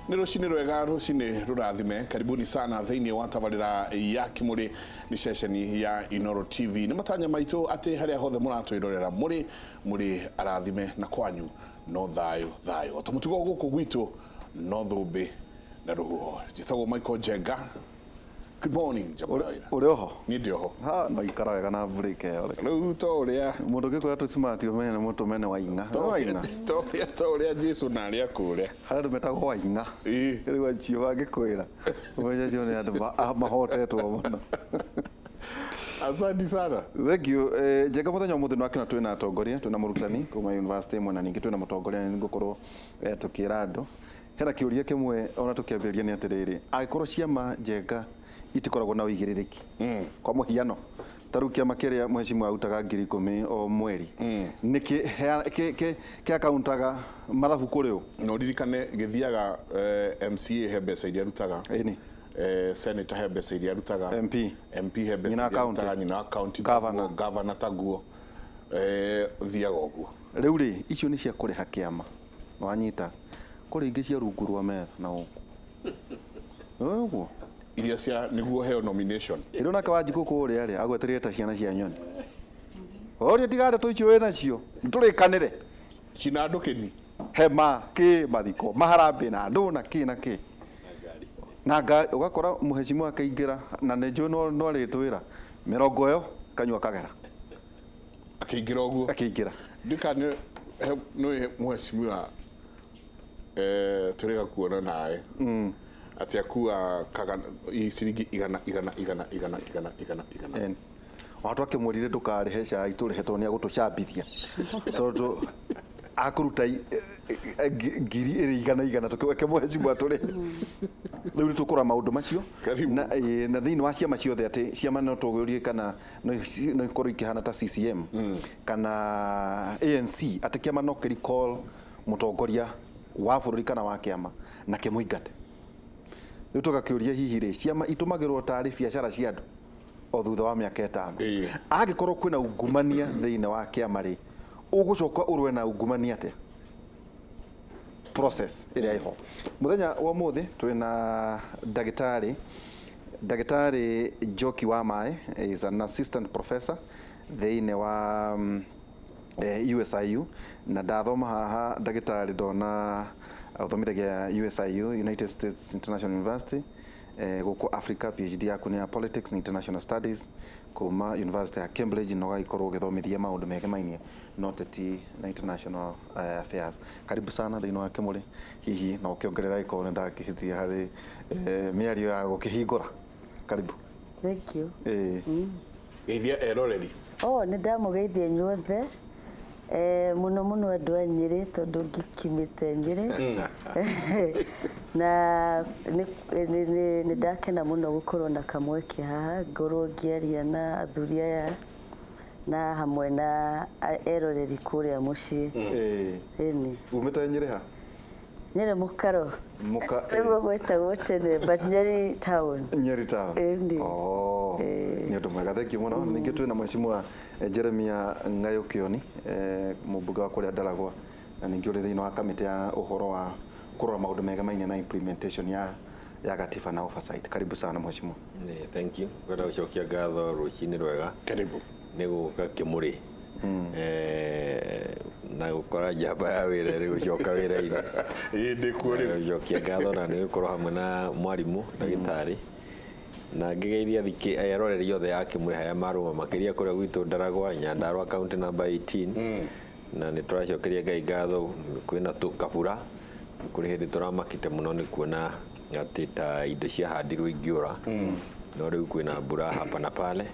Nĩ rũcinĩ rwega, rũcinĩ rũrathime. Karibuni sana thĩinĩ wa tabarĩra ya Kĩmũrĩ, nĩ ceceni ya Inoro TV. Nĩ matanya maitũ atĩ harĩa hothe mũratwĩrorera mũrĩ mũrĩ arathime na kwanyu no thayũ thayũ. O ta mũtugo gũkũ gwitũ no thũmbĩ na rũhuho. Njĩtagwo Michael Njenga. Good morning, Njamba Wĩra. Ũrĩ oho? Niĩ ndĩ oho. Ha, no ikara wega na break ĩyo rĩ. Rĩu to ũrĩa Mũndũ ũngĩkwĩra tũ smart ũmenye nĩ mũtũmene waing'a. Nĩ waing'a. To ũrĩa Jesu na arĩa kũrĩa. Harĩ andũ metagwo waing'a. Rĩu acio mangĩkwĩra ũmenye acio nĩ andũ mahotetwo mũno. Asante sana. Thank you. Njenga, mũthenya ũmũthĩ nĩwakĩona twĩna atongoria, twĩna mũrutani kuma university ĩmwe na ningĩ twĩna mũtongoria, na nĩngũkorwo tũkĩra andũ. Hena kĩũria kĩmwe ona tũkĩambĩrĩria nĩ atĩrĩrĩ, angĩkorwo ciama, Njenga, itikoragwo na ũigĩrĩrĩki, kwa mũhiano ta rĩu kĩama kĩrĩa mheshimiwa arutaga 10,000 o mweri, nĩ kĩ akauntaga mathabu kũrĩ ũ? Na ũririkane gĩthiaga MCA he mbeca iria arutaga. Senator he mbeca iria arutaga. MP. MP he mbeca Nyina iria county. arutaga, nyina wa county Governor. taguo, governor taguo. Thiaga ũguo. Rĩu rĩ, icio nĩ cia kũrĩha kĩama, wanyita? Kũrĩ ingĩ cia rungu rwa metha na gũkũ nĩ ũguo. Iria cia nĩguo heo nomination. Rĩu nake Wanjikũ kũrĩa rĩ, agwetereire ta ciana cia nyoni, oria tiga ndeto icio wĩ nacio tũrĩkanĩre. Cina ndũkĩni. Hema kĩ mathiko maharambĩ na andũ na kĩ na kĩ na ngari, ũgakora mũhecimu akĩingĩra na nĩ njũĩ no arĩtwĩra mĩrongo ĩyo kanyua kagera. Akĩingĩra ũguo. Akĩingĩra. Ndika nĩ mũheshimiwa tũrĩga kuona nawe atĩ akua kagana ciringi igana igana igana igana igana igana igana. Ona twakĩmwĩrire ndũkarĩhe cai tũrĩhe tondũ nĩ agũtũcambithia, tondũ akũruta ngiri ĩrĩ igana igana tũkĩweke mũhecimwa tũrĩhe. Rĩu nĩ tũkũrora maũndũ macio. Karibu. Na thĩinĩ wa ciama ciothe, atĩ ciama no tũgũrie kana no ikorwo ikĩhana ta CCM kana ANC, atĩ kĩama no kĩ recall mũtongoria wa bũrũri kana wa kĩama na kĩmũingate. Rĩu tũgakĩũria, hihi rĩ, ciama itũmagĩrwo tarĩ biacara cia andũ o thutha wa mĩaka 5? Angĩkorwo kwĩna ungumania thĩinĩ wa kĩama rĩ, ũgũcoka ũrũe na ungumania atĩa? Process ĩrĩa ĩho mũthenya wa ũmũthĩ, twĩna ndagĩtarĩ Njoki wa Maĩ, is an assistant professor thĩinĩ wa USIU, na ndathoma haha, ndagĩtarĩ, ndona ũthomithagia USIU, United States International University, gũkũ Africa. PhD yaku nĩ ya politics na international studies kuma University ya Cambridge, na ũgagĩkorwo ũgĩthomithia maũndũ megemainie na ũteti na international affairs. Karibu sana thĩinĩ wa Kĩmũrĩ. Hihi no ũkĩongerera ĩkorwo nĩ ndakĩhĩtia harĩ mĩario ya gũkĩhingũra? Karibu. Thank you. Geithia eroreri. Oh, nĩ ndamũgeithia inyuothe, mũno mũno andũ a Nyĩrĩ, tondũ ngĩkiumĩte Nyĩrĩ, na nĩ ndakena mũno gũkorwo na kamweke haha ngorwo ngĩaria na athuri aya na hamwe na eroreri kũrĩa mũciĩ. Ĩni. Umĩte Nyĩrĩ ha? Nyĩrĩ Mũkaro. Mũka Nĩguo gwĩtagwo tene, but Nyeri town. Nyeri town. Ĩni. Oh, nĩ ũndũ mwega, thank you mũno. Ningĩ twĩna mheshimiwa Jeremia Ng'ayũ Kĩoni, mũmbunge wa kũrĩa Ndaragwa, na ningĩ ũrĩ thĩinĩ wa kamĩtĩ ya ũhoro wa kũrora maũndũ megemainie na implementation ya gatiba na oversight. Karibu sana, mheshimiwa. Thank you. Ngwenda gũcokia ngatho, rũcinĩ rwega. Karibu. Nĩ gũka Kĩmũrĩ na gũkora njamba ya wĩra ĩrĩ gũcoka wĩra-inĩ. Ĩĩ, ndĩ kuo rĩu. Gũcokia ngatho na nĩ gũkorwo hamwe na mwarimũ ndagĩtarĩ, na ngĩgeithia thikĩ eroreri othe a Kĩmũrĩ harĩa marũma, makĩria kũrĩa gwitũ Ndaragwa, Nyandarua, county number 18, na nĩ tũracokeria Ngai ngatho kwĩna kabura. Kũrĩ hĩndĩ tũramakĩte mũno nĩ kuona atĩ ta indo ciahandirwo ingĩũra, no rĩu kwĩna mbura hapa na pale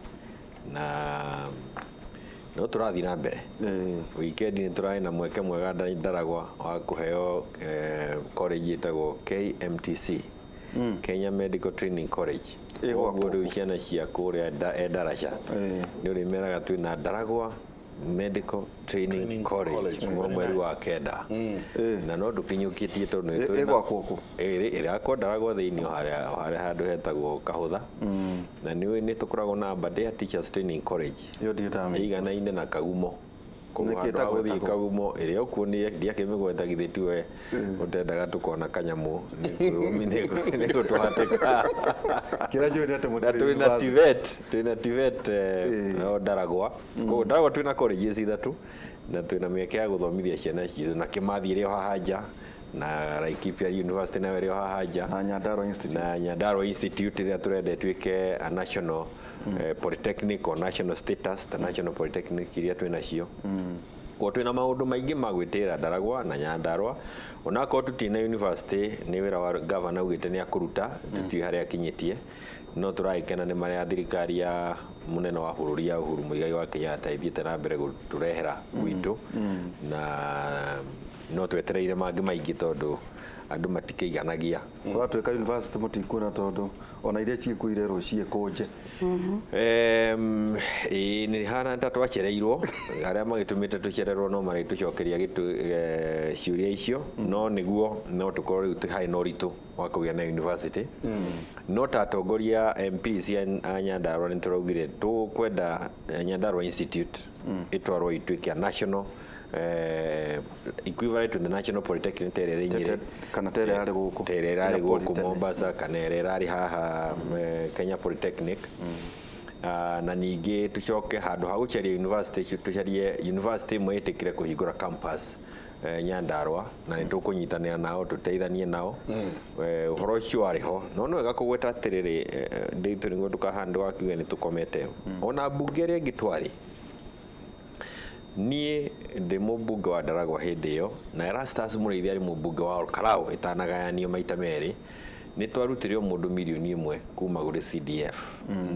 na no tũrathiĩ na mbere. Weekend nĩ tũrarĩ na mweke mwega Ndaragwa wa kũheo college ĩtagwo KMTC, Kenya Medical Training College. Ĩgwakwo Koguo rĩu ciana cia kũrĩa Ndaraca nĩ ũrĩmeraga twĩna Ndaragwa Medical Training Training College College. kuma mweri wa 9, na no ndũkinyũkĩtie tondũ nĩ twĩna- Ĩgwakwo kũ? Ĩrakwo Ndaragwa thĩinĩ, o harĩa handũ hetagwo Kahũtha, na nĩ tũkoragwo na Aberdare Teachers Training College. Ĩyo ndirĩ ndamenya. Ĩiganaine na Kagumo. Koguo Nĩkĩ handũ ha gũthiĩ ĩtagwetagwo? Kagumo ĩrĩa okuo ndiakĩmĩgweta githĩ tiwe ũtendaga tũkona kanyamũ nĩ gũtũhatĩka. Kĩrĩa njũĩ nĩ atĩ Na mũtirĩ twĩna university. TVET, twĩna TVET Ĩĩ. o Ndaragwa. Koguo Ndaragwa twĩna colleges ithatũ na twĩna mĩeke ya gũthomithia ciana citũ, na Kĩmathi ĩrĩ o haha nja, na Laikipia University nayo ĩrĩ o haha nja, Na Nyandarua Institute. Na Nyandarua Institute ĩrĩa tũrenda ĩtuĩke a national polytechnic or national status ta national polytechnic iria twĩ nacio. Koguo twĩna maũndũ maingĩ ma gwĩtĩra Ndaragwa na Nyandarua, onakorwo tũtirĩ na university. Nĩ wĩra wa governor augĩte nĩ akũruta, tũtiũĩ harĩa akinyĩtie, no tũragĩkena nĩ marĩa thirikari ya mũnene wa bũrũri ya Uhuru Muigai wa Kenyatta ĩthiĩte na mbere gũtũrehera gwitũ, na no twetereire mangĩ maingĩ tondũ andũ matikĩiganagia. Gwatuĩka university mũtikuona tondũ ona iria ciĩkuirerwo ciĩkũnje. Ĩĩ, nĩ hana ta twacereirwo. Arĩa magĩtũmĩte tũcererwo no marĩtũcokeria ciũria icio, no nĩguo no tũkorwo rĩu harĩ na ũritũ wa kũgĩa na university. No ta atongoria MPs a Nyandarua nĩ tũraugire tũkwenda Nyandarua Institute ĩtwarwo ituĩke a national equivalent to the National Polytechnic ta ĩrĩa ĩrĩ Nyĩrĩ. Kana ta ĩrĩa yarĩ gũkũ. Ta ĩrĩa ĩrarĩ Kenya gũkũ Polytechnic. Mombasa, kana ĩrĩa ĩrarĩ haha Kenya Polytechnic. Na ningĩ tũcoke handũ ha gũcaria university, tũcarie university ĩmwe ĩtĩkĩre kũhingũra campus Nyandarua, na nĩ tũkũnyitanĩra nao tũteithanie nao. Ũhoro ũcio warĩ ho, no nĩ wega kũgweta atĩrĩrĩ, ndĩtũ nĩguo ndũkahande wakiuge nĩ tũkomete. Ona mbunge ĩrĩa ĩngĩ twarĩ, niĩ ndĩ mũmbunge wa Ndaragwa hĩndĩ ĩyo, na Erastus Mũrĩithi arĩ mũmbunge wa Olkalou ĩtanagayanio maita merĩ, nĩ twarutire o mũndũ 1 mirioni kuma kũrĩ CDF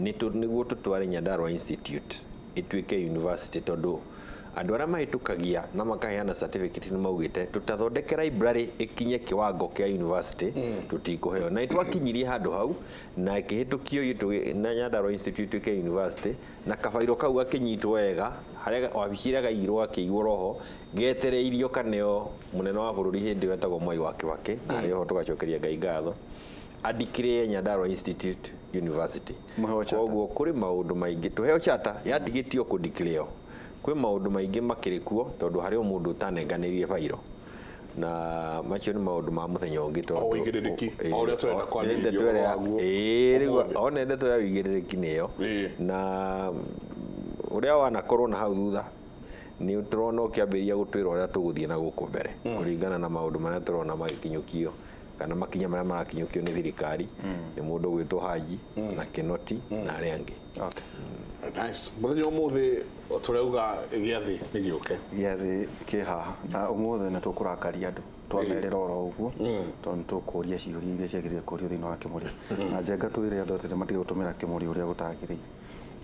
nĩguo tũtware Nyandarua Institute ĩtuĩke university, tondũ andũ arĩa mahĩtũkagia na makaheana certificate nĩ maugĩte tũtathondeke library ĩkinye kĩwango kĩa university tũtikũheo. Na nĩtwakinyirie handũ hau na ĩkĩhĩtũkio na Nyandarua Institute ĩtuĩke university, na kabairo kau gakĩnyitwo wega harĩa wabici ĩrĩa gaigirwo, gakĩigwo roho getereirio kaneo mũnene wa bũrũri hĩndĩ ĩyo etagwo Mwai wa Kibaki, na harĩ ho tũgacokeria Ngai ngatho andikire Nyandarua Institute University. Mũheo charter. Koguo kũrĩ maũndũ maingĩ tũheo charter yatigĩtio kũdeclare. Kwĩ maũndũ maingĩ makĩrĩ kuo tondũ harĩ o mũndũ ũtanenganĩrie bairo, na macio nĩ maũndũ ma mũthenya ũngĩ tondũ O ũigĩrĩrĩki, o ũrĩa tũrenda o- kwarĩrĩria nĩ ndeto ũhoro ĩrĩa- waguo ĩĩ, rĩu ũmũthĩ. one ndeto ya ũigĩrĩrĩki nĩyo na ũrĩa wanakorwo na hau thutha nĩ tũrona ũkĩambĩrĩria gũtwĩra ũrĩa tũgũthiĩ na gũkũ mbere kũringana na maũndũ marĩa tũrona magĩkinyũkio kana makinya marĩa marakinyũkio nĩ thirikari nĩ mũndũ ũgwĩtwo Haji na Kinoti na arĩa angĩ. Okay. Nice. Mũthenya ũmũthĩ tũrauga gĩathĩ nĩ gĩũke. Gĩathĩ kĩ haha, na ũmũthĩ nĩ tũkũrakaria andũ twamerĩra oro ũguo, tondũ nĩ tũkũria ciũria iria ciagĩrĩire kũrio thĩinĩ wa kĩmũrĩ. Na njenga twĩre andũ atĩ matige gũtũmĩra kĩmũrĩ ũrĩa gũtagĩrĩire.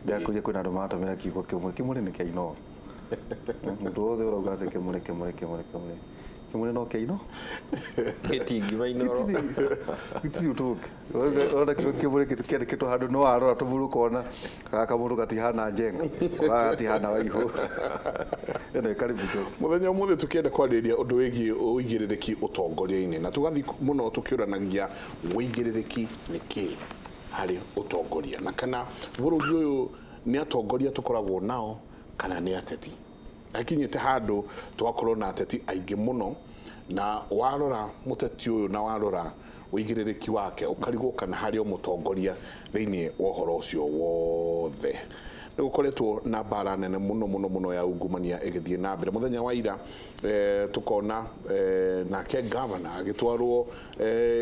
Ndakũria kwĩna andũ maratũmĩra kiugo kĩmwe, kĩmũrĩ nĩ kĩa Inooro. Mũndũ wothe ũrauga atĩ kĩmũrĩ, kĩmũrĩ, kĩmũrĩ, kĩmũrĩ, kĩmũrĩ no kĩa Inooro. Gĩtingiuma Inooro. Gĩtirĩ ũtũngĩ ũrona kiugo kĩmũrĩ kĩandĩkĩtwo handũ, no warora tũmũrũ ũkona gaka mũndũ gatihana njenga, gaka gatihana Waihũ. Ĩno ĩkaribu njoki. Mũthenya ũmũthĩ tũkĩenda kwarĩrĩria ũndũ wĩgiĩ ũigĩrĩrĩki ũtongoria-inĩ, na tũgathiĩ mũno tũkĩũranagia ũigĩrĩrĩki nĩ kĩĩ harĩ ũtongoria, na kana bũrũri ũyũ nĩ atongoria tũkoragwo nao kana nĩ ateti. Akinyĩte handũ tũgakorwo na ateti aingĩ mũno, na warora mũteti ũyũ na warora ũigĩrĩrĩki wake ũkarigwo kana harĩ o mũtongoria thĩinĩ wa ũhoro ũcio wothe. Nĩ gũkoretwo na mbara nene mũno mũno mũno ya ungumania ĩgĩthiĩ na mbere. Mũthenya wa ira tũkona nake gavana agĩtwarwo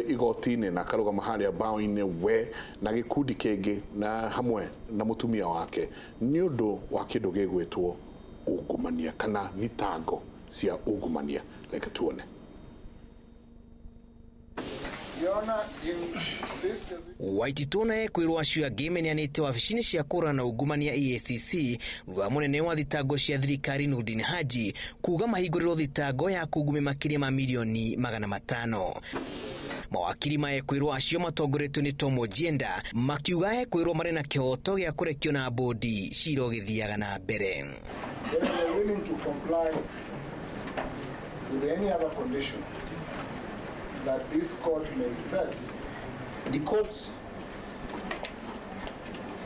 igoti-inĩ na akarũgama harĩa mbaũ-inĩ we na gĩkundi kĩngĩ na hamwe na mũtumia wake nĩ ũndũ wa kĩndũ gĩgwĩtwo ungumania kana thitango cia ungumania. Reke tuone. Your Honor, in this Waititu na ekwĩrwo acio angĩ meneanĩte wabici-inĩ cia kũrũa na ungumania EACC thutha wa mũnene wa thitango cia thirikari Nurdin Haji kuga mahingũrĩrwo thitango ya kungumia makĩria ma 500,000,000. Mawakiri ma ekwĩrwo acio matongoretio nĩ Tom Ojienda makiuga ekwĩrwo marĩ na kĩhoto gĩa kũrekio na bodi cira ũgĩthiaga na mbere. Then we are willing to comply with any other condition that this court may set. The courts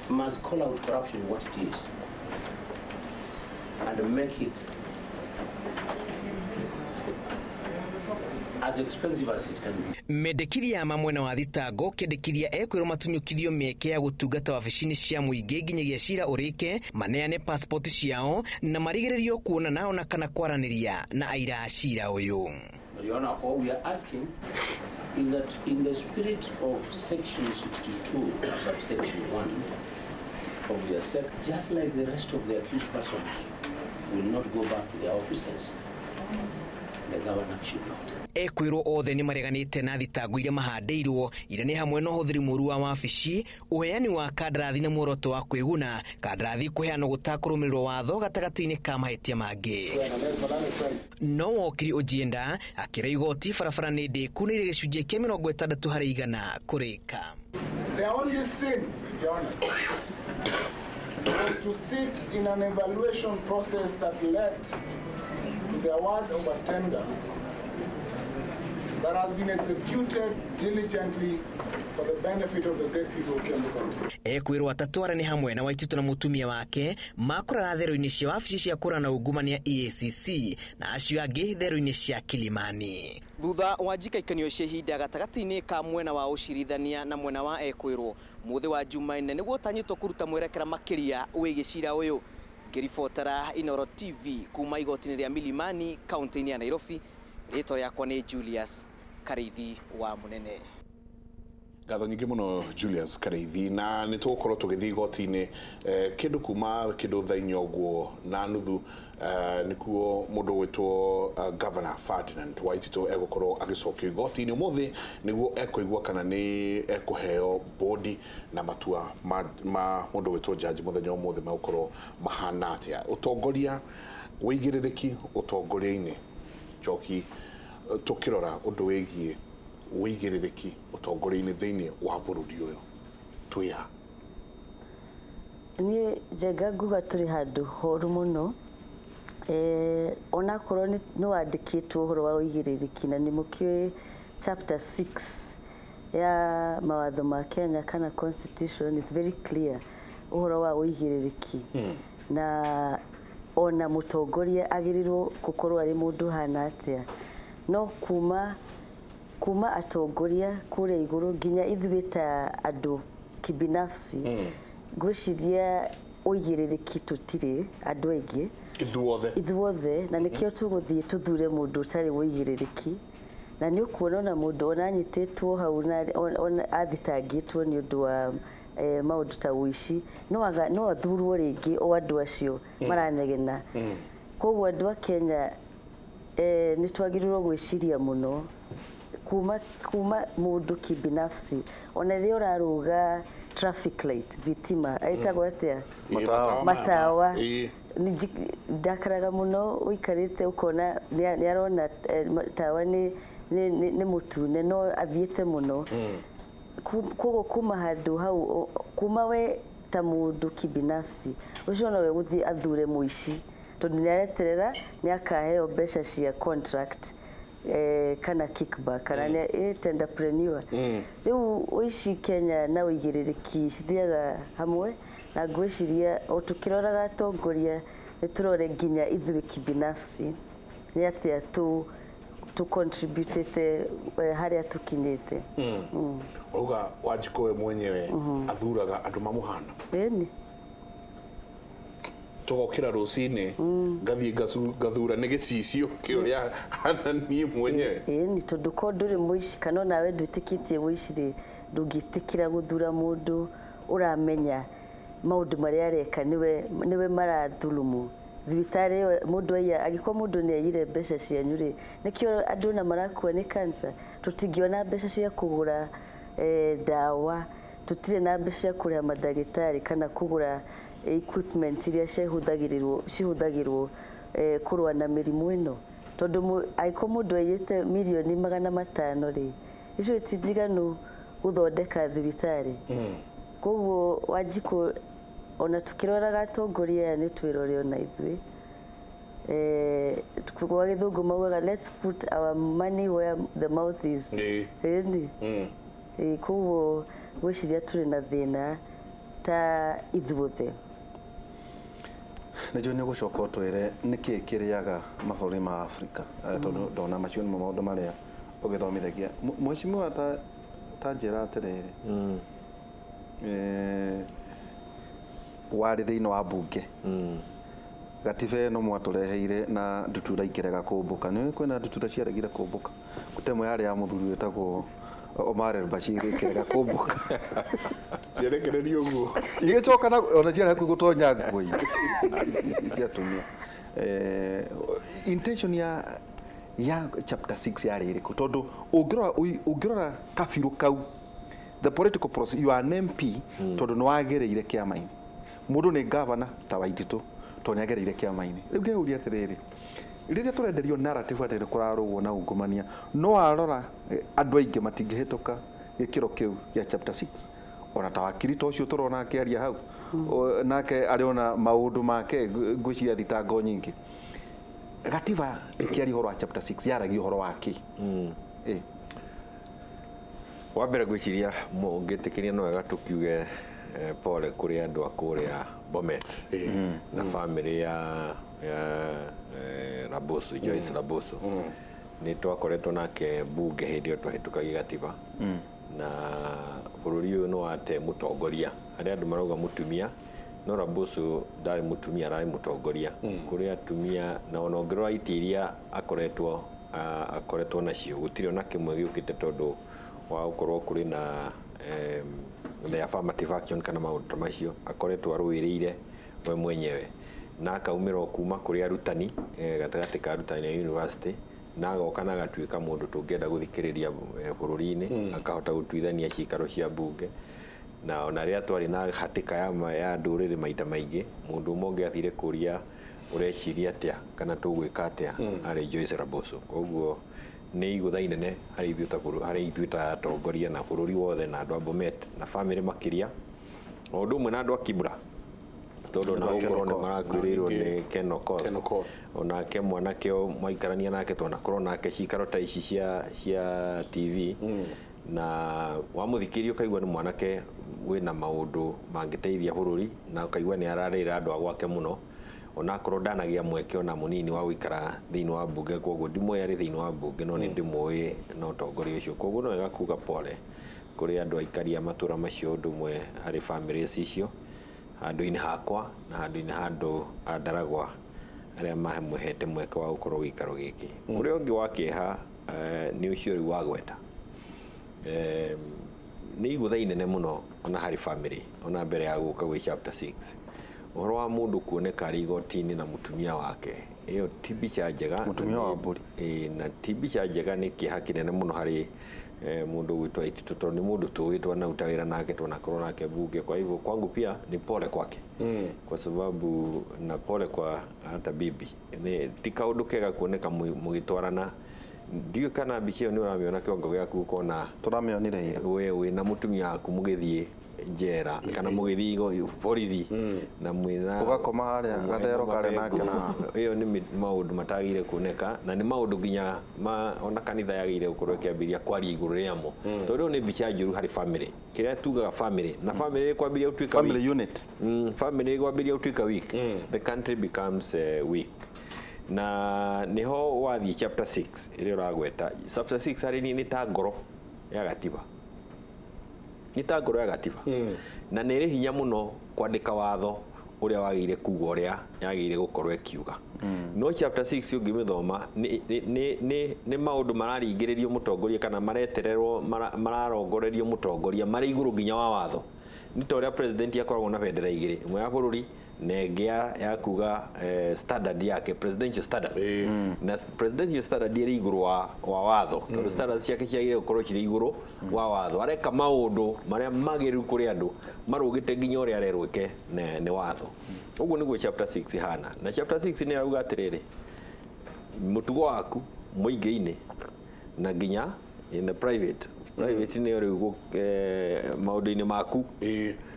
must call out corruption what it is and make it As expensive as it can be. Mendekithia ma mwena wa thitango kendekithia ekwirwo matunyũkithio mĩeke ya gũtungata wabici-inĩ cia mũingĩ nginyagia cira ũrĩke, maneane passport ciao na marigĩrĩrio kuonana ona kana kwaranĩria na aira a cira ũyũ. But Your Honor, all we are asking is that in the spirit of section 62, subsection 1 of the sec, just like the rest of the accused persons will not go back to their offices, the governor should not. Ekwirwo othe nĩ mareganĩte na thitango iria mahandĩirwo iria nĩ hamwe na ũhũthĩri mũũru wa wabici, ũheani wa kandarathi na muoroto wa kwĩguna, kandarathi kũheanwo gũtakũrũmĩrĩrwo watho gatagatĩ-inĩ ka mahĩtia mangĩ. No wokiri Ojienda akĩra igoti barabara nĩ ndĩku nĩ irĩ gĩcunjĩ kĩa 60% kũrĩka. Their only sin, Your Honor, was to sit in an evaluation process that led to the award of a tender that has been executed diligently for the benefit of the great people of Kiambu County. Ekwirwo atatũ arĩa nĩ hamwe na Waititu na mũtumia wake makorara therũ-inĩ cia wabici cia kũrana na ungumania EACC na acio angĩ therũ-inĩ cia Kilimani. Thutha wa njikaikanio cia ihinda gatagatĩ-inĩ ka mwena wa ũcirithania na mwena wa ekwirwo mũthĩ wa Jumanne nĩguo ũtanyĩtwo kũruta mwerekera makĩria wĩgiĩ cira ũyũ. Ngĩribotera Inooro TV kuma igoti-inĩ rĩa Milimani kaunti-inĩ ya Nairobi, rĩtwa rĩakwa nĩ Julius Kariithi wa Munene. Ngatho nyingĩ mũno Julius Kariithi, na nĩ tũgũkorwo tũgĩthiĩ igoti-inĩ kĩndũ kuma kĩndũ thaa inya ũguo na nuthu, nĩkuo mũndũ ũgwĩtwo Governor Ferdinand Waititu egũkorwo agĩcokio igoti-inĩ ũmũthĩ nĩguo ekũigua kana nĩ ekũheo bodi na matua ma mũndũ ũgwĩtwo jaji mũthenya ũmũthĩ megũkorwo mahana atĩa. Ũtongoria wĩigĩrĩrĩki ũtongoria-inĩ, Njoki, tũkĩrora ũndũ wĩgiĩ wĩigĩrĩrĩki ũtongoria-inĩ thĩinĩ wa bũrũri ũyũ twĩ ha? Niĩ Njenga nguga tũrĩ handũ horu mũno, onakorwo nĩ wandĩkĩtwo ũhoro wa ũigĩrĩrĩki na nĩ mũkĩũĩ chapter 6 ya mawatho ma Kenya kana constitution is very clear ũhoro wa ũigĩrĩrĩki, na ona mũtongoria agĩrĩirwo gũkorwo arĩ mũndũ hana atĩa. No kuma atongoria kũrĩa igũrũ nginya ithuĩ ta andũ kibinafsi, ngwĩciria ũigĩrĩrĩki tũtirĩ andũ aingĩ ithuothe ithuothe, na nĩkĩo tũgũthiĩ tũthure mũndũ ũtarĩ ũigĩrĩrĩki. Na nĩ ũkuona ona mũndũ ona anyitĩtwo hau na athitangĩtwo nĩ ũndũ wa maũndũ ta ũici, no athurwo rĩngĩ o andũ acio maranegena. Koguo andũ a Kenya nĩ twagĩrĩirwo gwĩciria mũno kuma mũndũ kibinafsi, ona rĩrĩa ũrarũga traffic light thitima ĩtagwo atĩa, matawa, ndakaraga mũno ũikarĩte ũkona nĩ arona tawa nĩ mũtune no athiĩte mũno. Koguo kuma handũ hau, kuma we ta mũndũ kibinafsi ũcio nowe gũthiĩ athure mũici tondũ nĩ areterera nĩ akaheo mbeca cia contract kana kickback kana nĩ tenderpreneur. Rĩu ũici Kenya na ũigĩrĩrĩki cithiaga hamwe, na ngwĩciria o tũkĩroraga atongoria nĩ tũrore nginya ithuĩ kibinafsi nĩ atĩa tũ contributĩte harĩa tũkinyĩte. Ũrauga Wanjikũ we mwenyewe athuraga andũ mamũhana. Ĩni tũgokĩra rũcinĩ ngathiĩ ngathura nĩ gĩcicio kĩũrĩa hana niĩ mwenyewe. Ĩni tondũ ko ndũrĩ mũici kana onawe ndwĩtĩkĩtie ũici rĩ, ndũngĩtĩkĩra gũthura mũndũ ũramenya maũndũ marĩa areka nĩwe marathulumu. Thibitarĩ ĩyo mũndũ aiya, angĩkorwo mũndũ nĩ aiyire mbeca cianyu rĩ, nĩkĩo andũ ona marakua nĩ cancer. Tũtingĩona mbeca cia kũgũra ndawa, tũtirĩ na mbeca cia kũrĩha mandagĩtarĩ kana kũgũra equipment iria cihũthagĩrwo kũrũa na mĩrimũ ĩno. Tondũ angĩkorwo mũndũ aiyĩte mirioni 500 rĩ, icio ti njiganu gũthondeka thibitarĩ. Koguo Wanjikũ, ona tũkĩroraga atongoria aya nĩ twĩrore ona ithuĩ. Kwa gĩthũngũ maugaga let's put our money where the mouth is. Ĩni. Koguo ngwĩciria tũrĩ na thĩna ta ithuothe. Nĩnjũĩ nĩ ũgũcoka ũtwĩre nĩkĩĩ kĩrĩaga mabũrũri ma Afrika, tondũ ndona macio nĩmo maũndũ marĩa Ũgĩthomithagia. Mheshimiwa, ta njĩra atĩrĩrĩ, warĩ thĩinĩ wa mbunge, gatiba ĩno mwatũreheire na ndutura ikĩrega kũmbũka. Nĩ kwĩna ndutura ciaregire kũmbũka, kũte ĩmwe yarĩ ya mũthuri wĩtagwo Omar El Bashir ĩkĩrega kũmbũka. Cierekererio ũguo. Igĩcoka na ona ciarĩ hakuhĩ gũtonya nguo-inĩ cia atumia. Intention ya chapter 6 yarĩ ĩrĩkũ? Tondũ ũngĩrora kabirũ kau, the political process, you are an MP tondũ nĩ wagĩrĩire kĩama-inĩ, mũndũ nĩ governor ta Waititũ tondũ nĩ agereire kĩama-inĩ. Rĩu ngeyũria atĩrĩrĩ, rĩrĩa tũrenderio narrative atĩ nĩ kũrarũgwo na ungumania, no arora andũ aingĩ matingĩhĩtũka gĩkĩro kĩu gĩa chapter 6, ona ta wakiri ta ũcio tũrona akĩaria hau. Nake arĩ ona maũndũ make, ngwĩciria thitango nyingĩ. Gatiba ĩkĩaria ũhoro wa chapter 6 yaragia ũhoro wa kĩ? Wa mbere ngwĩciria mũngĩtĩkĩria no wega tũkiuge pole kũrĩ andũ a kũrĩa Bomet na family ya Raboso, Joyce Raboso. Nĩ twakoretwo nake bunge hĩndĩ ĩyo twahĩtũkagia gatiba, na bũrũri ũyũ nĩ wate mũtongoria. Harĩa andũ marauga mũtumia, no Raboso ndarĩ mũtumia, ararĩ mũtongoria kũrĩ atumia. Na ona ũngĩrora itĩ iria akoretwo nacio, gũtirĩ ona kĩmwe gĩũkĩte tondũ wa gũkorwo kũrĩ na the affirmative action kana maũndũ ta macio. Akoretwo arũĩrĩire we mwenyewe na akaumĩra o kuma kũrĩ arutani, gatagatĩ ka arutani a university, na agoka na agatuĩka mũndũ tũngĩenda gũthikĩrĩria bũrũri-inĩ, akahota gũtuithania cikaro cia mbunge. Na ona rĩrĩa twarĩ na hatĩka ya ndũrĩrĩ maita maingĩ, mũndũ ũmwe ũngĩathire kũria ũreciria atĩa kana tũgwĩka atĩa arĩ Joyce Raboso. Koguo nĩ igũtha inene harĩ ithuĩ ta harĩ ithuĩ ta atongoria na bũrũri wothe na andũ a Bomet na family makĩria, o ũndũ ũmwe na andũ a Kibra, tondũ ona gũkorwo nĩ marakuĩrĩirwo nĩ Ken Okoth. Ken Okoth. Onake mwanake ũyũ mwaikarania nake, twanakorwo nake cikaro ta ici cia TV, na wamũthikĩria ũkaigua nĩ mwanake wĩna maũndũ mangĩteithia bũrũri, na ũkaigua nĩ ararĩra andũ a gwake mũno, onakorwo ndanagĩa mweke ona mũnini wa gũikara thĩinĩ wa mbunge. Koguo ndimũĩ arĩ thĩinĩ wa mbunge, no nĩ ndĩmũĩ na ũtongoria ũcio. Koguo no wega kuga pole kũrĩ andũ aikari a matũra macio, ũndũ ũmwe harĩ families icio, handũ-inĩ hakwa na handũ-inĩ ha andũ a Ndaragwa arĩa mamũhete mweke wa gũkorwo gĩikaro gĩkĩ. Ũrĩa ũngĩ wa kĩeha nĩ ũcio rĩu wagweta. Nĩ igũtha inene mũno ona harĩ family, ona mbere ya gũka gwĩ chapter 6, ũhoro wa mũndũ kuoneka arĩ igoti-inĩ na mũtumia wake, ĩyo ti mbica njega. Mũtumia wa mbũri. Ĩĩ, na ti mbica njega, nĩ kĩeha kĩnene mũno harĩ mũndũ ũgwĩtwo Waititũ, tondũ nĩ mũndũ tũĩ, twanaruta wĩra nake, twanakorwo nake bunge. Kwa hivyo kwangu pia ni pole kwake, kwa sababu na pole kwa hata bibi. Nĩ ti kaũndũ kega kuoneka mũgĩtwarana. Ndiũĩ kana mbica ĩyo nĩ ũramĩona kĩongo gĩaku ũkona. Tũramĩonire ira. We wĩna mũtumia waku mũgĩthiĩ njera kana mũgĩthiĩ borithi na mwĩna Ũgakoma harĩa gathero karĩ nake na ĩyo nĩ maũndũ matagĩrĩire kuoneka, na nĩ maũndũ nginya ona kanitha yagĩrĩire gũkorwo ĩkĩambĩrĩria kwaria igũrũ rĩamo, tondũ ĩyo nĩ mbica njũru harĩ family, kĩrĩa tugaga family, na family ĩkwambĩrĩria gũtuĩka family weak. Unit. Family ĩkwambĩrĩria gũtuĩka weak, the country becomes weak. Na niho wathiĩ chapter 6 ĩrĩa ũragweta, chapter 6 harĩ niĩ nĩ ta ngoro ya gatiba, nĩ ta ngoro ya gatiba, na nĩ ĩrĩ hinya mũno kwandĩka watho ũrĩa wagĩrĩire kuga ũrĩa yagĩrĩire gũkorwo ĩkiuga. No chapter 6 ũngĩmĩthoma nĩ maũndũ mararingĩrĩrio mũtongoria kana maretererwo mararongorerio mũtongoria marĩ igũrũ nginya wa watho. Nĩ ta ũrĩa president akoragwo na bendera igĩrĩ, ĩmwe ya bũrũri na ĩngĩ ya kuga standard yake, presidential standard. Na presidential standard ĩrĩ igũrũ wa watho, tondũ standards ciake ciagĩrĩire gũkorwo cirĩ igũrũ wa watho. Areka maũndũ marĩa magĩrĩru kũrĩ andũ marũgĩte nginya ũrĩa arerwo ĩke nĩ watho. Ũguo nĩguo chapter 6 ihana. Na chapter 6 nĩ arauga atĩrĩrĩ, mũtugo waku mũingĩ-inĩ na nginya in the private nĩyo rĩu maũndũ-inĩ maku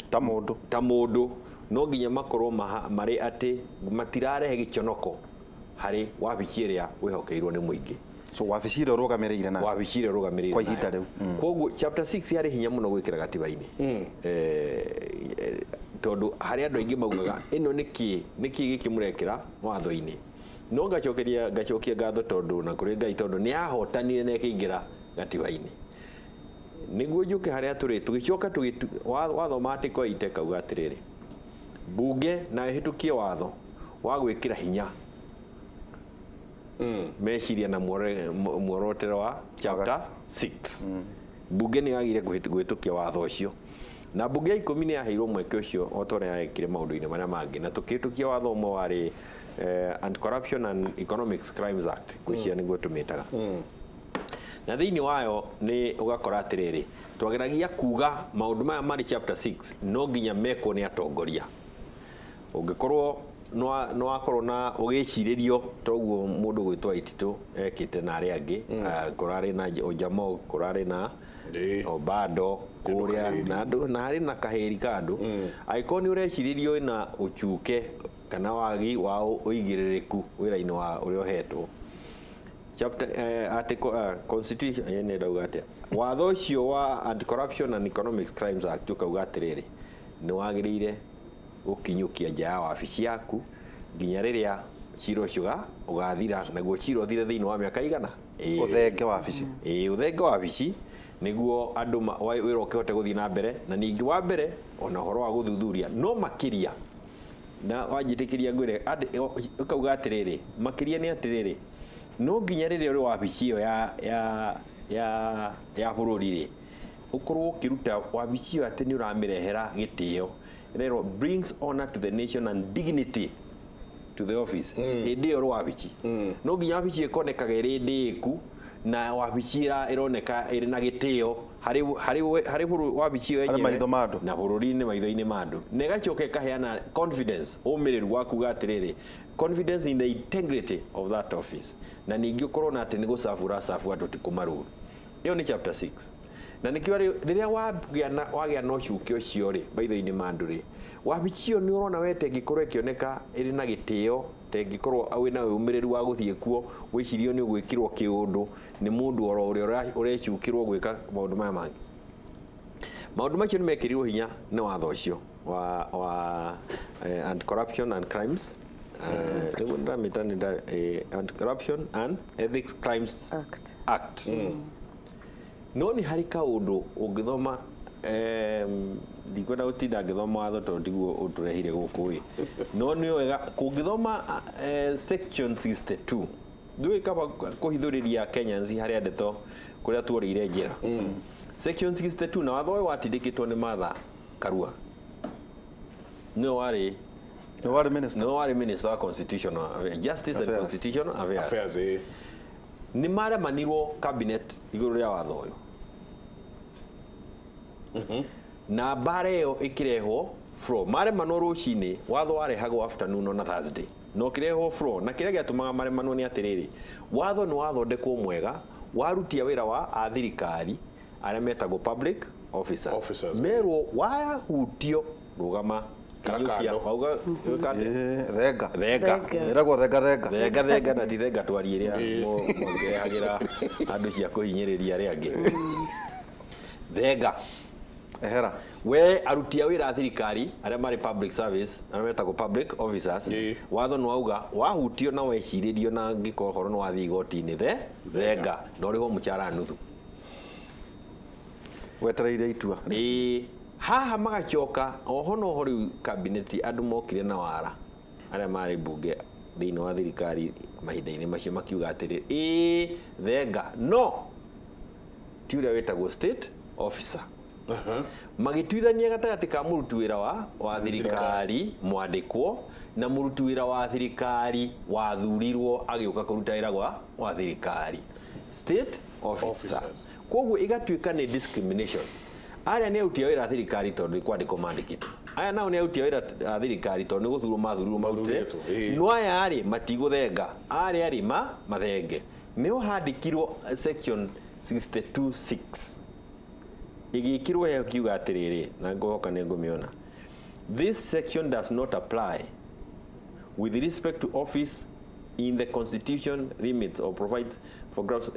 ta mũndũ, ta mũndũ, no nginya makorwo marĩ atĩ matirarehe gĩconoko harĩ wabici ĩrĩa wĩhokeirwo nĩ mũingĩ. So wabici ĩrĩa ũrũgamĩrĩire na wabici ĩrĩa ũrũgamĩrĩire kwa ihinda nayo. rĩu. Koguo chapter 6 yarĩ hinya mũno gwĩkĩra gatiba-inĩ, tondũ harĩ andũ aingĩ maugaga ĩno nĩ kĩ gĩkĩ mũrekĩra watho-inĩ. No ngacokeria ngacokia ngatho tondu na kuri Ngai tondu ni ahotanire na ĩkĩingĩra gatiba-inĩ. Nĩguo njũke harĩa tũrĩ tũgĩcoka wathoma article 8 kauga atĩrĩrĩ, bunge na ĩhĩtũkie watho wa gwĩkĩra hinya meciria na muorotero wa chapter 6. Bunge nĩ yagire gwĩtũkia watho ũcio, na bunge ya 10 nĩ yaheirwo mweke ũcio o ta ũrĩa yekire maũndũ-inĩ marĩa mangĩ, na tũkĩhĩtũkia watho ũmwe warĩ Anti-Corruption and Economic Crimes Act, gwĩciria nĩguo tũmĩtaga. Na thĩinĩ wayo nĩ ũgakora atĩrĩrĩ, twageragia kuga maũndũ maya marĩ chapter 6 no nginya mekwo nĩ atongoria. Ũngĩkorwo no wakorwo na ũgĩcirĩrio toguo mũndũ gwĩtwo Waititũ ekĩte na arĩa angĩ, kũrarĩ na Ojamong, kũrarĩ na Obado kũrĩa na andũ, na harĩ na kahĩri ka andũ. Angĩkorwo nĩ ũrecirĩrio wĩna ũcuke kana wagi wa ũigĩrĩrĩku wĩra-inĩ wa ũrĩa ũhetwo, chapter article constitution nĩ ndauga atĩa, watho ũcio wa Anti-Corruption and Economic Crimes Act ũkauga atĩrĩrĩ, nĩ wagĩrĩire gũkinyũkia nja ya wabici yaku nginya rĩrĩa cira ũcio ũgathira, naguo cira ũthire thĩinĩ wa mĩaka igana. Ũthenge wabici. Ũthenge wabici nĩguo andũ wĩra ũkĩhote gũthiĩ na mbere, na ningĩ wa mbere ona ũhoro wa gũthuthuria no makĩria na wanjĩtĩkĩria ngwĩre ũkauga atĩrĩrĩ, makĩria nĩ atĩrĩrĩ, no nginya rĩrĩa ũrĩ wabici ĩyo ya bũrũri rĩ, ũkorwo ũkĩruta wabici ĩyo atĩ nĩ ũramĩrehera gĩtĩo. Ĩrerwo brings honor to the nation and dignity to the office. Hĩndĩ ĩyo ũrĩ wabici no nginya wabici ĩkonekaga ĩrĩ ndĩĩku, na wabici ĩroneka ĩrĩ na gĩtĩo harĩ wabici ĩyo Harĩ yenyewe maitho ma andũ. na bũrũri-inĩ maitho-inĩ ma andũ, na ĩgacoka ĩkaheana confidence, ũmĩrĩru wa kuga atĩrĩrĩ, confidence in the integrity of that office, na ningĩ ũkorwo na atĩ nĩ gũcabu ũracabu andũ ti kũmarũru. Ĩyo nĩ chapter 6. Na nĩkĩo rĩrĩa wagĩa na ũcuke ũcio rĩ maitho-inĩ ma andũ rĩ, wabici ĩyo nĩ ũrona we ta ĩngĩkorwo ĩkĩoneka ĩrĩ na gĩtĩo, ta ĩngĩkorwo wĩna ũmĩrĩru wa gũthiĩ kuo wĩcirio nĩ ũgwĩkĩrwo kĩũndũ nĩ mũndũ oro ũrĩa ũrecukĩrwo gwĩka maũndũ maya mangĩ. Maũndũ macio nĩ mekĩrirwo hinya nĩ watho ũcio wa Anti-Corruption and Crimes, nĩguo ndĩramĩta nĩ Anti-Corruption and Ethics Crimes Act. Act. No nĩ harĩ kaũndũ ũngĩthoma, ndikwenda gũtinda ngĩthoma watho tondũ tiguo ũtũrehire gũkũ ĩ, no nĩ wega kũngĩthoma section 62. Ndũĩ kaba kũhithũrĩria Kenyans harĩa ndeto kũrĩa tuorĩire njĩra. Section 62 na watho ũyũ watindĩkĩtwo nĩ Martha Karua, nĩwe warĩ Nĩwe warĩ minister. Nĩwe warĩ minister wa constitutional justice and Affairs. Constitutional affairs. Affairs. Nĩ maremanirwo cabinet igũrũ rĩa watho ũyũ, na mbara ĩyo ĩkĩrehwo floor. Maremanwo rũcinĩ, watho warehagwo afternoon on a Thursday, na ũkĩrehwo floor, na kĩrĩa gĩatũmaga maremanwo nĩ atĩrĩrĩ, watho nĩ wathondekwo mwega warutia wĩra wa athirikari arĩa metagwo public officers, Officers. Merwo wahutio rũgama Kara kinyũkia kando. wauga gwĩka atĩa? Thenga. Thenga. Thenga. Ĩragwo thenga thenga. Thenga thenga, na ti thenga twarie ĩrĩa mũngĩrehagĩra andũ cia kũhinyĩrĩria arĩa angĩ. Thenga. Ehera. We aruti a wĩra a thirikari arĩa marĩ public service, arĩa metagwo public officers, watho nĩ wauga wahutio na wecirĩrio na angĩkorwo ũhoro nĩ wathiĩ igoti-inĩ, thenga na ũrĩhwo mũcara nuthu. Wetereire itua. Ĩĩ, haha magacoka oho noho rĩu kabineti andũ mokire na wara arĩa marĩ mbunge thĩinĩ wa thirikari mahinda-inĩ macio makiuga atĩrĩ, ĩĩ thenga, no ti ũrĩa wĩtagwo state officer. Magĩtuithania gatagatĩ ka mũruti wĩra wa thirikari mwandĩkwo na mũruti wĩra wa thirikari wathurirwo agĩũka kũruta wĩra wa thirikari, state officer. Officers. Koguo ĩgatuĩka nĩ discrimination. Arĩa nĩ aruti a wĩra a thirikari tondũ nĩ kwandĩkwo mandĩkĩtwo, aya nao nĩ aruti a wĩra a thirikari tondũ nĩ gũthurwo mathurirwo marute. Mathurĩtwo, ĩĩ. No aya rĩ matigũthenga, arĩa rĩ mathenge. Nĩho handĩkirwo section 62(6) ĩgĩkĩrwo heho kiuga atĩrĩrĩ, na ngũhoka nĩ ngũmĩona: "This section does not apply with respect to office in the constitution limits or provides for grounds."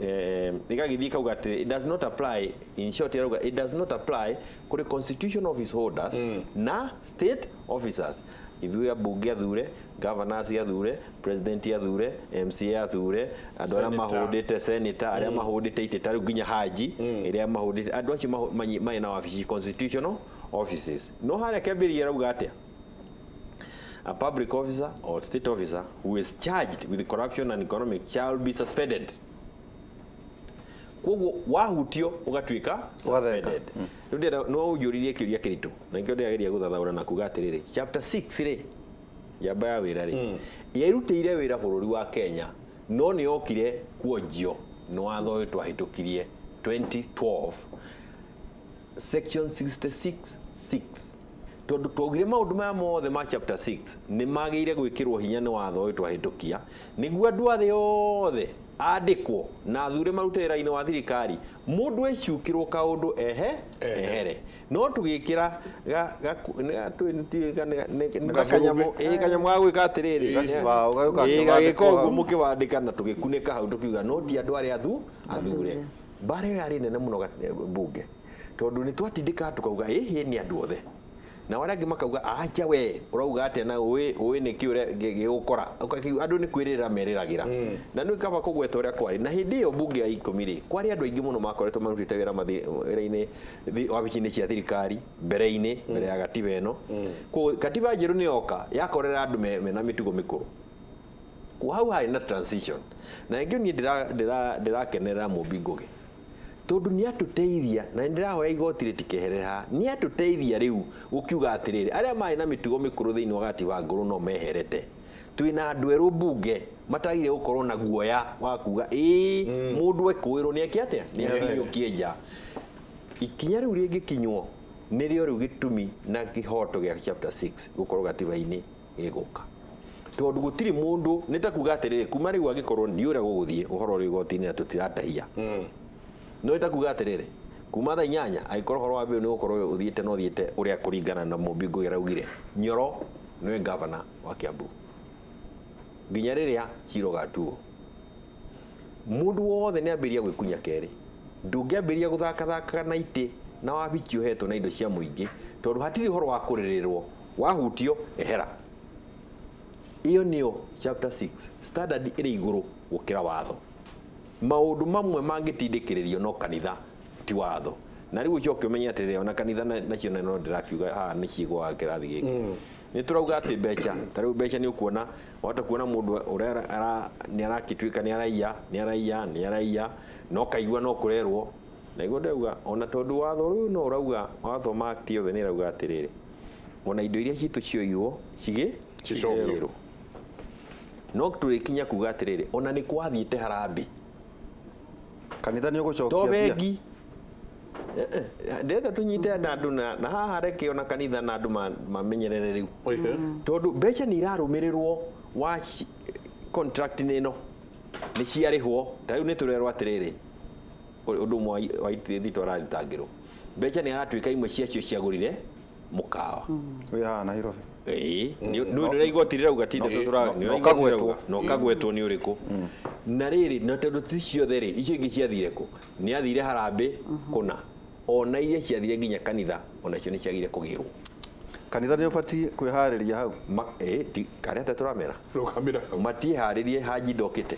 Ĩgagĩthiĩ kauga atĩrĩ, it does not apply, in short ĩrauga it does not apply kũrĩ constitution office holders na state officers. Ithuĩ ambunge athure, governors athure, president athure, MCA athure, andũ arĩa Senator. Mahũndĩte senator, arĩa mahũndĩte itĩ ta rĩu nginya Haji ĩrĩa mahũndĩte andũ acio marĩ na wabici, constitutional offices. No harĩa kĩambĩrĩria rauga atĩa? A public officer or state officer who is charged with corruption and economic shall be suspended. Koguo wahutio ũgatuĩka Ũgatheka. suspended. Rĩu ndĩrenda no ũnjũririe kĩũria kĩritũ na nĩkĩo ndĩrageria gũthathaũra na kuga atĩrĩrĩ, chapter 6 rĩ, njamba ya wĩra rĩ, yerutĩire wĩra bũrũri wa Kenya, no nĩ yokire kuonjio nĩ watho ũyũ twahĩtũkirie 2012, section 66 6, tondũ twaugire maũndũ maya mothe ma chapter 6 nĩ magĩire gwĩkĩrwo hinya nĩ watho ũyũ twahĩtũkia, nĩguo andũ othe othe andĩkwo na athure marute wĩra-inĩ wa thirikari, mũndũ ecukĩrwo kaũndũ ehe ehere. No tũgĩkĩra kanyamũ ĩ kanyamũ ga gwĩka atĩrĩrĩ, Gacibao, gagĩũka ĩ, kĩbandĩko gagĩka ũguo hau. Mũkĩwandĩka na tũgĩkunĩka hau, tũkiuga no ti andũ arĩa athure. Mbara ĩyo yarĩ nene mũno bunge, tondũ nĩ twatindĩkaga tũkauga ĩhĩ nĩ andũ othe, na arĩa angĩ makauga acha, we ũrauga atĩa na ũĩ ũĩ nĩkĩ ũrĩa gĩgũkora. Ũkakiuga andũ nĩ kwĩrĩra merĩragĩra, na nĩ kaba kũgweta ũrĩa kwarĩ. Na hĩndĩ ĩyo bunge ya 10 rĩ, kwarĩ andũ aingĩ mũno makoretwo marutĩte wĩra wĩra-inĩ wabici-inĩ cia thirikari mbere-inĩ, mbere ya gatiba ĩno. Koguo katiba njerũ nĩ yoka yakorera andũ mena mĩtugo mĩkũrũ. Kwa hau harĩ na transition, na rĩngĩ niĩ ndĩrakenerera Mũmbi Ngũgĩ, tondũ nĩ atũteithia, na nĩ ndĩrahoya igoti rĩtikeherere haha. Nĩ atũteithia rĩu gũkiuga atĩrĩrĩ, arĩa marĩ na mĩtugo mĩkũrũ thĩinĩ wa gatiba ngũrũ no meherete. Twĩna andũ erũ mbunge matagire gũkorwo na guoya wa kuga ĩĩ mũndũ ekũĩrwo nĩ eke atĩa, nĩ akinyũkie nja. Ikinya rĩu rĩngĩkinywo nĩrĩo rĩu gĩtũmi na kĩhoto gĩa chapter 6 gũkorwo gatiba-inĩ gĩgũka, tondũ gũtirĩ mũndũ nĩ ta kuga atĩrĩrĩ, kuma rĩu angĩkorwo ndi ũrĩa gũgũthiĩ ũhoro ũrĩ igoti-inĩ na tũtiratahia, no nĩ ta kuga atĩrĩrĩ, kuma thaa 8 angĩkorwo ũhoro wa mbere nĩ gũkorwo ũthiĩte na ũthiĩte ũrĩa kũringana na Mũmbi Ngũgĩ araugire, Nyoro nĩwe gavana wa Kiambu nginya rĩrĩa cira ũgatuo. Mũndũ wothe nĩ ambĩrĩria gwĩkunya kerĩ. Ndũngĩambĩrĩria gũthakathakaga na itĩ na wabici ũhetwo na indo cia mũingĩ, tondũ hatirĩ ũhoro wa kũrĩrĩrwo, wahutio ehera. Ĩyo nĩyo chapter 6 standard ĩrĩ igũrũ gũkĩra watho. Maũndũ mamwe mangĩtindĩkĩrĩrio no kanitha, ti watho. Na rĩu ũcoke ũmenye atĩrĩrĩ, ona kanitha nacio no ndĩrakiuga haha nĩ cigwaga kĩrathi gĩkĩ. Nĩ tũrauga atĩ mbeca, ta rĩu mbeca nĩ ũkuona, wahota kuona mũndũ ũrĩa nĩ arakĩtuĩka nĩ araiya, nĩ araiya, nĩ araiya, no kaigua no kũrerwo na iguo ndauga, ona tondũ watho rĩu no ũrauga, watho ma act yothe nĩ ĩrauga atĩrĩrĩ, ona indo iria citũ cioirwo cigĩ Cicokio. cigĩrwo. No tũrĩkinya kuga atĩrĩrĩ, ona nĩ kwathiĩte harambĩ Kanitha nĩ ũgũcokia to mbia. Bengi. Ndĩrenda tũnyite na andũ na haha reke ona kanitha na andũ mamenyerere rĩu, tondũ mbeca nĩ irarũmĩrĩrwo wa contract-inĩ ĩno nĩ ciarĩhwo. Ta rĩu nĩ tũrerwo atĩrĩrĩ, ũndũ ũmwe wa Thito arathitangĩrwo, mbeca nĩ aratuĩka imwe ciacio ciagũrire mũkawa. Wĩ haha Nairobi. Ĩĩ, nĩ ũrĩa igoti rĩrauga, ti ndeto tũra nĩ ũrĩa igoti na ũkagwetwo. rĩrauga, na ũkagwetwo nĩ ũrĩkũ. Na rĩrĩ, na tondũ ti ciothe rĩ, icio ingĩ ciathire kũ? Nĩ athire harambĩ kũna, ona iria ciathire nginya kanitha onacio nĩ ciagire kũgĩrwo. Kanitha nĩ ũbatiĩ kwĩharĩria hau. Karĩa atĩa tũramera Rũgamĩra hau. Matiĩharĩrie. Haji ndokĩte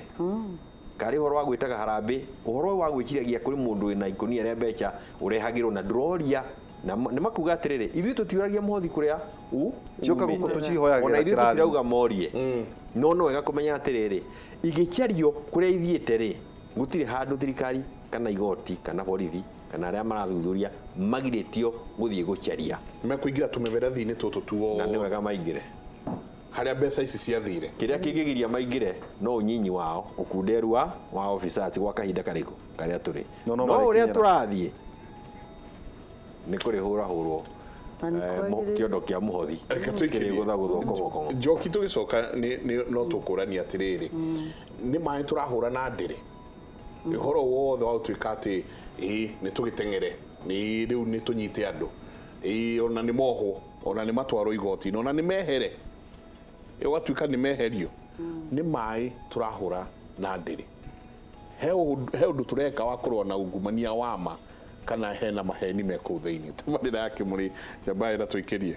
karĩ ũhoro wa gwĩtaga harambĩ, ũhoro wa gwĩciragia kũrĩ mũndũ wĩna ikũnia rĩa mbeca ũrehagĩrwo na ndũroria, na nĩ makuga atĩrĩrĩ, ithuĩ tũtiũragia mũhothi kũrĩa Cioka umĩte. gũkũ tũcihoyagĩra Ona ithuĩ kĩrathi. tũtirauga morie, no no wega kũmenya atĩrĩrĩ, igĩcario kũrĩa ithiĩte rĩ, gũtirĩ handũ thirikari kana igoti kana borithi kana arĩa marathuthuria magirĩtio gũthiĩ gũcaria. Mekũingĩra tũmĩberethi-inĩ tũtũ Na nĩ tuothe wega maingĩre harĩa mbeca ici ciathire. Kĩrĩa kĩngĩgiria maingĩre no ũnyinyi wao, ũkunderu wa officers gwa kahinda karĩkũ karĩa tũrĩ. No, no No ũrĩa marĩkinyĩra. tũrathiĩ nĩ kũrĩhũrahũrwo Na nĩ kwagĩrĩire. kĩondo kĩa mũhothi Reke tũikĩrie. kĩrĩgũthagũthwo komokomo. Njoki, tũgĩcoka no tũkũrania atĩrĩrĩ, nĩ maĩ tũrahũra na ndĩrĩ ũhoro wothe wa gũtuĩka atĩ ĩĩ nĩ tũgĩteng'ere, nĩ rĩu nĩ tũnyite andũ, ĩĩ ona nĩ mohwo, ona nĩ matwarwo igoti-inĩ, ona nĩ mehere, ũgatuĩka nĩ meherio. Nĩ maĩ tũrahũra na ndĩrĩ. He ũndũ tũreka wa kũrũa na ungumania wa ma, kana hena maheni me kũu thĩinĩ? Tabarĩra ya Kĩmũrĩ njamba ĩra tũikĩrie.